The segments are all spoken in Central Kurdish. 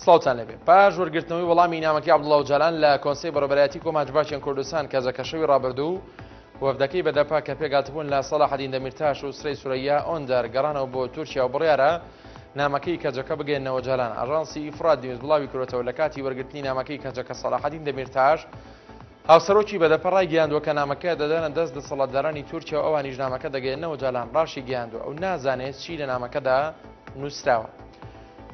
سڵاوتان لێبێ. پاش وەرگرتنەوەی وەڵامی نامەکەی عەبدوڵا ئۆجالان لە کۆنسەی بەڕێوەبەرایەتی کۆما جڤاکێن کوردستان کەجەکە شەوی ڕابردوو وەفدەکەی بەدەپە کە پێکهاتبوون لە سەڵاحەدین دەمیرتاش و سرەی سورەیا ئۆندەر گەڕانەوە بۆ تورکیا و بڕیارە نامەکەی کەجەکە بگەیەننەوە ئۆجالان. ئاژانسی فورات نیوز بڵاوی کردووەتەوە لە کاتی وەرگرتنی نامەکەی کەجەکە سەڵاحەدین دەمیرتاش هاوسەرۆکی بەدەپە ڕایگەیاندووە کە نامەکە دەدەنە دەست دەسەڵاتدارانی تورکیا و ئەوانیش نامەکە دەگەیەننەوە ئۆجالان ڕاشیگەیاندووە ئەو نازانێت چی لە نامەکەدا نووسراوە.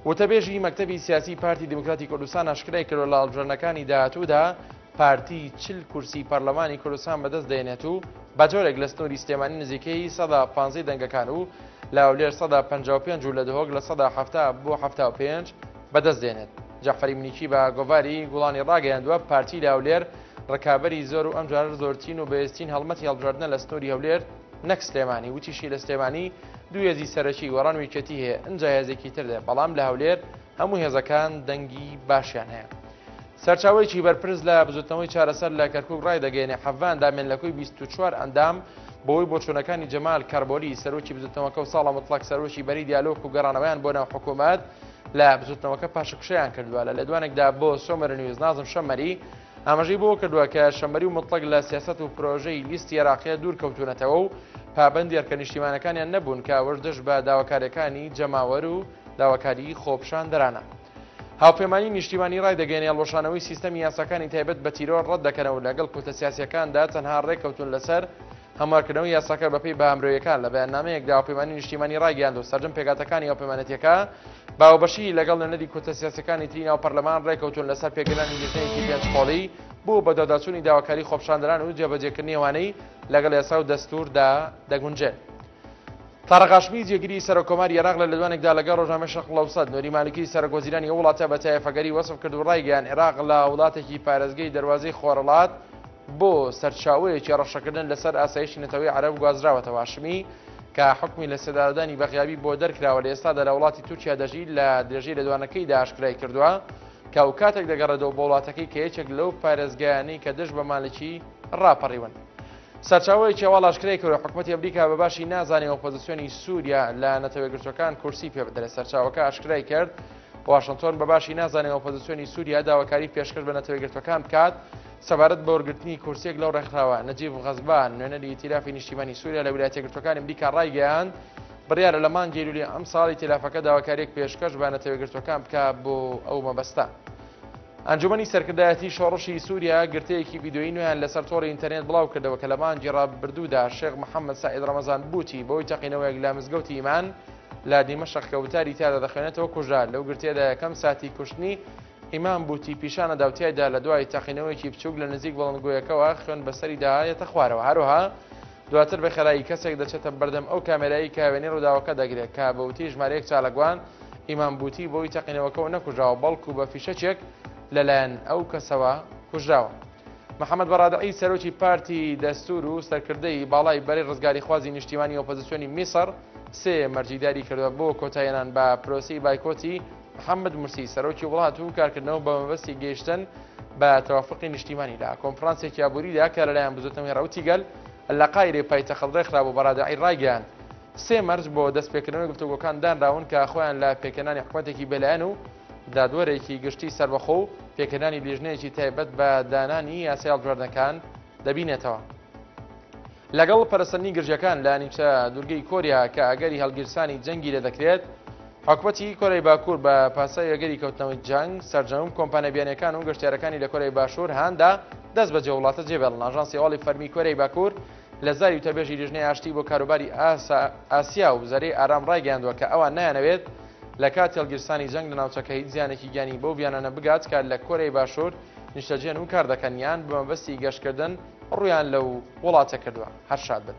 وتەبێژی مەکتەبی سیاسی پارتی دیموکراتی کوردستان ئاشکرای کردوە لە هەڵبژاردنەکانی داهاتوودا پارتی 40 کورسی پەرلەمانی کوردستان بەدەست دێنێت و بە جۆرێک لە سنووری سلێمانی نزیکەی 15% دەنگەکان و لە هەولێر 55 و لە دهۆک لە 70 بۆ 75 بەدەست دێنێت. جەعفەری منیکی بە گۆڤاری گوڵانی ڕاگەیاندووە پارتی لە هەولێر ڕکابەری زۆر و ئەمجارە زۆرترین و بەهێزترین هەڵمەتی هەڵبژاردنە لە سنووری هەولێر نەک سلێمانی، وتیشی لە سلێمانی دوو هێزی سەرەکی گۆڕان و یەکێتی هەیە ئنجا هێزێکی تر دێ، بەڵام لە هەولێر هەموو هێزەکان دەنگی باشیان هەیە. سەرچاوەیەکی بەرپرس لە بزوتنەوەی چارەسەر لە کەرکوک ڕایدەگەیەنێ حەڤە ئەندامیان لە کۆی 24 ئەندام بەهۆی بۆچوونەکانی جەمال کەربۆلی سەرۆکی بزوتنەوەکە و ساڵە موتڵەک سەرۆکی بەری دیالۆک و گەڕانەوەیان بۆ ناو حکوومەت لە بزوتنەوەکە پاشەکشەیان کردووە. لە لێدوانێکدا بۆ سۆمەر نیوز نازم شەمەری ئاماژەی بەوە کردووە کە شەمەری و موتڵەک لە سیاسەت و پرۆژەی لیستی عێراقیە دوور کەوتوونەتەوە و پابەندی ئەرکە نیشتیمانەکانیان نەبوون کە ئەوەش دژ بە داواکارییەکانی جەماوەر و داواکاریی خۆپیشاندەرانە. هاوپەیمانیی نیشتیمانی ڕایدەگەیەنێ هەڵوەشانەوەی سیستەمی یاساکانی تایبەت بە تیرۆر ڕەت دەکەنەوە و لەگەڵ کوتلە سیاسییەکاندا تەنها ڕێککەوتوون لەسەر هەموارکردنەوەی یاساکە بەپێی بەها مرۆییەکان. لە بەیاننامەیەکدا هاوپەیمانی نیشتیمانی ڕایگەیاند و سەرجەم پێکهاتەکانی هاوپەیمانێتیەکە بە هاوبەشی لەگەڵ نوێنەری کوتلە سیاسیەکانی تری ناو پەرلەمان ڕێکەوتوون لەسەر پێکهێنانی لیژنەیەکی پێنج قۆڵی بۆ بەدواداچوونی داواکاری خۆپیشاندەران و جێبەجێکردنی ئەوانەی لەگەڵ یاسا و دەستووردا دەگونجێن. تارق هاشمی جێگری سەرۆککۆماری عێراق لە لێدوانێکدا لەگەڵ ڕۆژنامەی شەرق الاوسط نوری مالکی سەرۆکوەزیرانی ئەو وڵاتە بە تایەفەگەری وەسف کرد و ڕایگەیاند عێراق لە وڵاتێکی پارێزگەی دەروازەی خۆرهەڵات بۆ سەرچاوەیەکی هەڕەشەکردن لەسەر ئاسایشی نەتەوەی عەرەب گوازراوەتەوە. هاشمی کە حوکمی لەسێدارەدانی بە غیابی بۆ دەرکراوە لە ئێستادا لە وڵاتی تورکیا دەژی لە درێژەی لێدوانەکەیدا ئاشکرای کردووە کە ئەو کاتێک دەگەڕێتەوە بۆ وڵاتەکەی کە یەکێک لەو پارێزگایانەی کە دژ بە مالکی ڕاپەڕیون. سەرچاوەیەکی هەواڵ ئاشکرای کردووە حکومەتی ئەمریکا بە باشی نازانێ ئۆپۆزسیۆنی سووریا لە نەتەوەیەکگرتووەکان کورسی پێ بدرێت. سەرچاوەکە ئاشکرای کرد واشنتۆن بە باشی نازانێ ئۆپۆزسیۆنی سووریا داواکاری پێشکەش بە نەتەوەیەکگرتووەکان بکات سەبارەت بە وەرگرتنی کورسییەک لەو ڕێکخراوە. نەجیب غەزبان، نوێنەری ئیتیلافی نیشتیمانی سووریا لە ویلایەتە یەکگرتووەکانی ئەمریکا ڕایگەیاند، بڕیارە لە مانگی ئەیلولی ئەمساڵ ئیتیلافەکە داواکارییەک پێشکەش بە نەتەوەیەکگرتووەکان بکات بۆ ئەو مەبەستە. ئەنجومەنی سەرکردایەتی شۆڕشی سووریا گرتەیەکی ڤیدیۆیی نوێیان لەسەر تۆڕی ئینتەرنێت بڵاوکردەوە کە لە مانگی ڕابردوودا شێخ محەممەد سەعید ڕەمەزان بوتی بەهۆی تەقینەوەیەک لە مزگەوتی ئیمان لە دیمەشق کە وتاری تیادا دەخوێنێتەوە کوژرا. لەو گرتەیەدا یەکەم ساتی کوشتنی ئیمام بوتی پیشانەدا و تیایدا لە دوای تەقینەوەیەکی بچووک لە نزیک بڵندگۆیەکەوە خوێن بەسەریدا یەتە خوارەوە. هەروەها دواتر بە خێرایی کەسێک دەچێتە بەردەم ئەو کامێرایەی کە وێنەی ڕووداوەکە دەگرێت کە بە وتەی ژمارەیەک چالاکوان ئیمام بوتی بەهۆی تەقینەوەکەوە نەکوژراوە بەڵکو بە فیشەکێک لەلایەن ئەو کەسەوە کوژراوە. محەمەد بەرادعی سەرۆکی پارتی دەستور و سەرکردەی باڵای بەرەی ڕزگاریخوازی نیشتیمانی ئۆپۆزسیۆنی میسڕ سێ مەرجی دیاری کردووە بۆ کۆتاییهێنان بە پرۆسەی بایکۆتی محەمەد مورسی سەرۆکی وڵات و کارکردنەوە بە مەبەستی گەیشتن بە تەوافقی نیشتیمانی لە کۆنفرانسێکی ئابووریدا کە لەلایەن بزوتنەوەی ڕەوتی گەل لە قایرەی پایتەخت ڕێکخرابوو بەرادعی ڕایگەیاند سێ مەرج بۆ دەستپێکردنەوەی گفتوگۆکان دانراون کە خۆیان لە پێکهێنانی حکومەتێکی بێلایەن و دادوەرێکی گشتی سەربەخۆ و پێکهێنانی لیژنەیەکی تایبەت بە دانانی یاسای هەڵبژاردنەکان دەبینێتەوە. لەگەڵ پەرەسەندنی گرژییەکان لە نیمچە دوورگەی کۆریا کە ئەگەری هەڵگیرسانی جەنگی لێ دەکرێت، حکومەتی کۆریای باکوور بە پاساوی ئەگەری کەوتنەوەی جەنگ، سەرجەم کۆمپانیا بیانییەکان و گەشتیارەکانی لە کۆریای باشوور هاندا دەستبەجێ وڵاتە جێبێڵن. ئاژانسی هەواڵی فەرمی کۆریای باکوور لە زاری وتەبێژی لیژنەی ئاشتی بۆ کاروباری ئاسیا و زەریای ئارام ڕایگەیاندووە کە ئەوان نایانەوێت لە کاتی هەڵگیرسانی جەنگ لە ناوچەکە هیچ زیانێکی گیانی بەو بیانانە بگات کە لە کۆریای باشوور نیشتەجێن و کار دەکەن یان بە مەبەستی گەشتکردن ڕوویان لەو وڵاتە کردووە. هەر شاد بن.